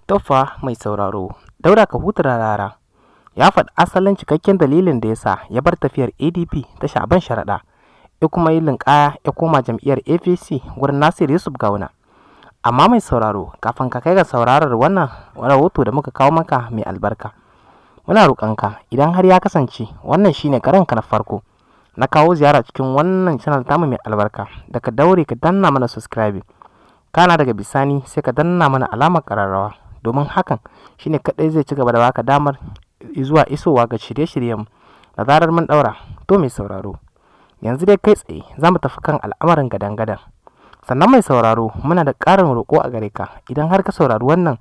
To fa mai sauraro, Dauda Kahutu Rarara ya faɗi asalin cikakken dalilin da ya sa ya bar tafiyar ADP ta Sha'aban Sharaɗa, ya kuma yi linƙaya ya koma jam'iyyar APC wurin Nasir Yusuf Gawuna. Amma mai sauraro, kafin ka kai ga saurarar wannan rahoto da muka kawo maka mai albarka, muna roƙonka idan har ya kasance wannan shine karonka na farko na kawo ziyara cikin wannan channel tamu mai albarka, da ka daure ka danna mana subscribe. Kana daga bisani sai ka danna mana alamar ƙararrawa, domin hakan shine kaɗai zai ci gaba da baka damar zuwa isowa ga shirye-shiryenmu da zarar mun ɗaura. To mai sauraro, yanzu dai kai tsaye za mu tafi kan al'amarin gadan-gadan. Sannan mai sauraro, muna da ƙarin roƙo a gare ka, idan har ka saurari wannan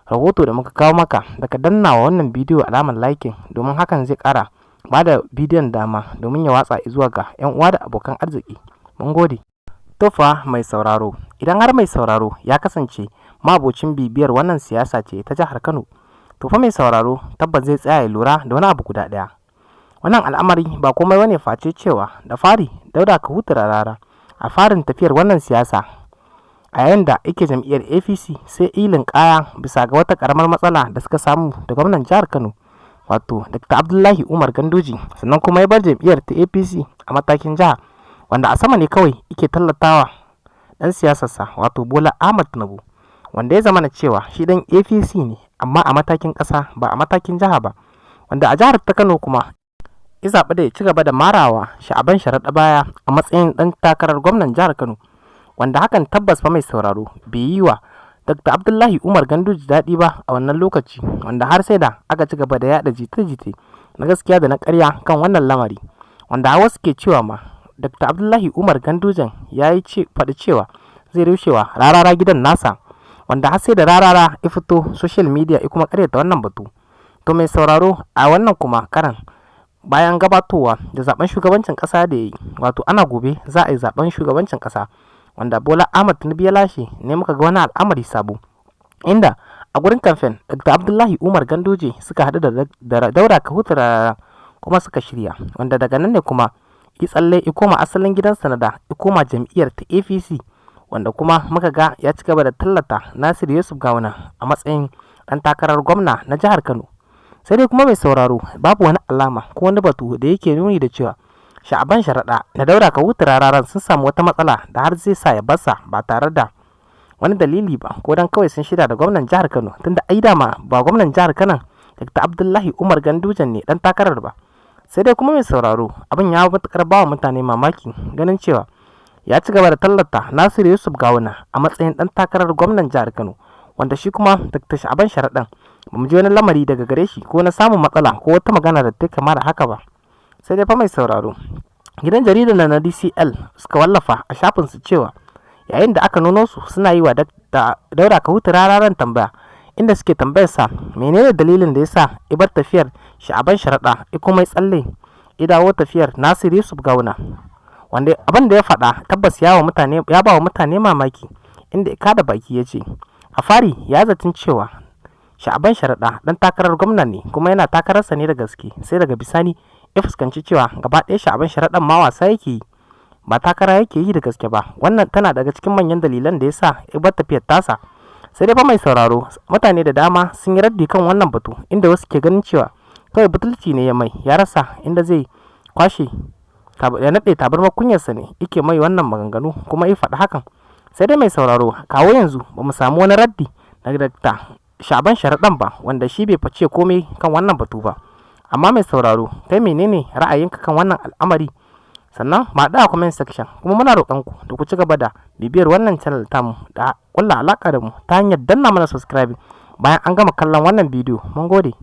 rahoto da muka kawo maka, da ka danna wa wannan bidiyo alamar liking, domin hakan zai ƙara ba da bidiyon dama domin ya watsa zuwa ga 'yan uwa da abokan arziki. Mun gode. To fa mai sauraro, idan har mai sauraro ya kasance ma'abocin bibiyar wannan siyasa ce ta jihar Kano, to fa mai sauraro, tabbas zai tsaya ya lura da wani abu guda ɗaya. Wannan al'amari ba komai bane face cewa da fari Dauda Kahutu Rarara a farin tafiyar wannan siyasa, a yayin da yake jam'iyyar APC, sai ilin kaya bisa ga wata karamar matsala da suka samu da gwamnan jihar Kano, wato Dr. Abdullahi Umar Ganduje, sannan kuma ya bar jam'iyyar ta APC a matakin jiha, wanda a sama ne kawai yake tallatawa dan siyasarsa, wato Bola Ahmad Tinubu, wanda ya zama na cewa shi dan APC ne amma a matakin ƙasa, ba a matakin jiha ba, wanda a jihar ta Kano kuma ya zaɓi da ya ci gaba da marawa Sha'aban Sharaɗa baya a matsayin ɗan takarar gwamnan jihar Kano, wanda hakan tabbas fa mai sauraro bai yi wa Dr. Abdullahi Umar Ganduje daɗi ba a wannan lokaci, wanda har sai da aka ci gaba da yaɗa jita-jita na gaskiya da na ƙarya kan wannan lamari, wanda wasu ke cewa ma Dr. Abdullahi Umar Gandujen ya yi faɗi cewa zai rushewa Rarara gidan nasa, wanda har sai da Rarara ya fito social media ya kuma karyata wannan batu. To mai sauraro, a wannan kuma karan, bayan gabatowa da zaben shugabancin kasa da ya yi, wato ana gobe za a yi zaben shugabancin kasa wanda Bola Ahmad Tinubu ya lashe, ne muka ga wani al'amari sabo, inda a gurin kamfen Dr. Abdullahi Umar Ganduje suka haɗu da Dauda Kahutu Rarara kuma suka shirya, wanda daga nan ne kuma ya tsalle ya koma asalin gidansa na da, ya koma jam'iyyar ta APC, wanda kuma muka ga ya ci gaba da tallata Nasiru Yusuf Gawuna a matsayin ɗan takarar gwamna na jihar Kano. Sai dai kuma mai sauraro, babu wani alama ko wani batu da yake nuni da cewa Sha'aban Sharaɗa da Dauda Kahutu Rararan sun samu wata matsala da har zai sa ya basa ba tare da wani dalili ba, ko dan kawai sun shirya da gwamnan jihar Kano, tunda ai dama ba gwamnan jihar Kano Dr. Abdullahi Umar Gandujan ne dan takarar ba. Sai dai kuma mai sauraro, abin ya matukar bawa mutane mamaki ganin cewa ya ci gaba da tallata Nasiru Yusuf Gawuna a matsayin dan takarar gwamnan jihar Kano, wanda shi kuma Dr. Sha'aban Sharaɗan ba mu ji wani lamari daga gare shi ko na samun matsala ko wata magana da ta kama da haka ba. Sai dai fa mai sauraro, gidan jaridar na DCL suka wallafa a shafinsu cewa yayin da aka nuno su suna yi wa Dauda Kahutu Rararan tambaya, inda suke tambayar sa menene dalilin da yasa ya bar tafiyar Sha'aban Sharaɗa ya kuma tsalle ya dawo tafiyar Nasir Yusuf Gawuna, wanda abin da ya faɗa tabbas ya ba wa mutane mamaki, inda ya kada baki ya ce a fari ya zaton cewa Sha'aban Sharaɗa dan takarar gwamna ne kuma yana takararsa ne da gaske, sai daga bisani ya fuskanci cewa gaba ɗaya Sha'aban Sharaɗan ma wasa yake yi, ba takara yake yi da gaske ba. Wannan tana daga cikin manyan dalilan da ya sa ya bar tafiyar tasa. Sai dai fa mai sauraro, mutane da dama sun yi raddi kan wannan batu, inda wasu ke ganin cewa kawai butulci ne ya mai, ya rasa inda zai kwashe ya naɗe tabarmar kunyarsa ne yake mai wannan maganganu kuma ya faɗi hakan. Sai dai mai sauraro, kawo yanzu ba mu samu wani raddi daga Dakta Sha'aban Sharaɗan ba, wanda shi bai face komai kan wannan batu ba. Amma mai sauraro, kai menene ra'ayinka kan wannan al'amari? Sannan mu haɗu a comment section. Kuma muna roƙon ku da ku ci gaba da bibiyar wannan channel tamu da ƙulla alaƙa da mu ta hanyar danna mana subscribe bayan an gama kallon wannan bidiyo. Mun gode.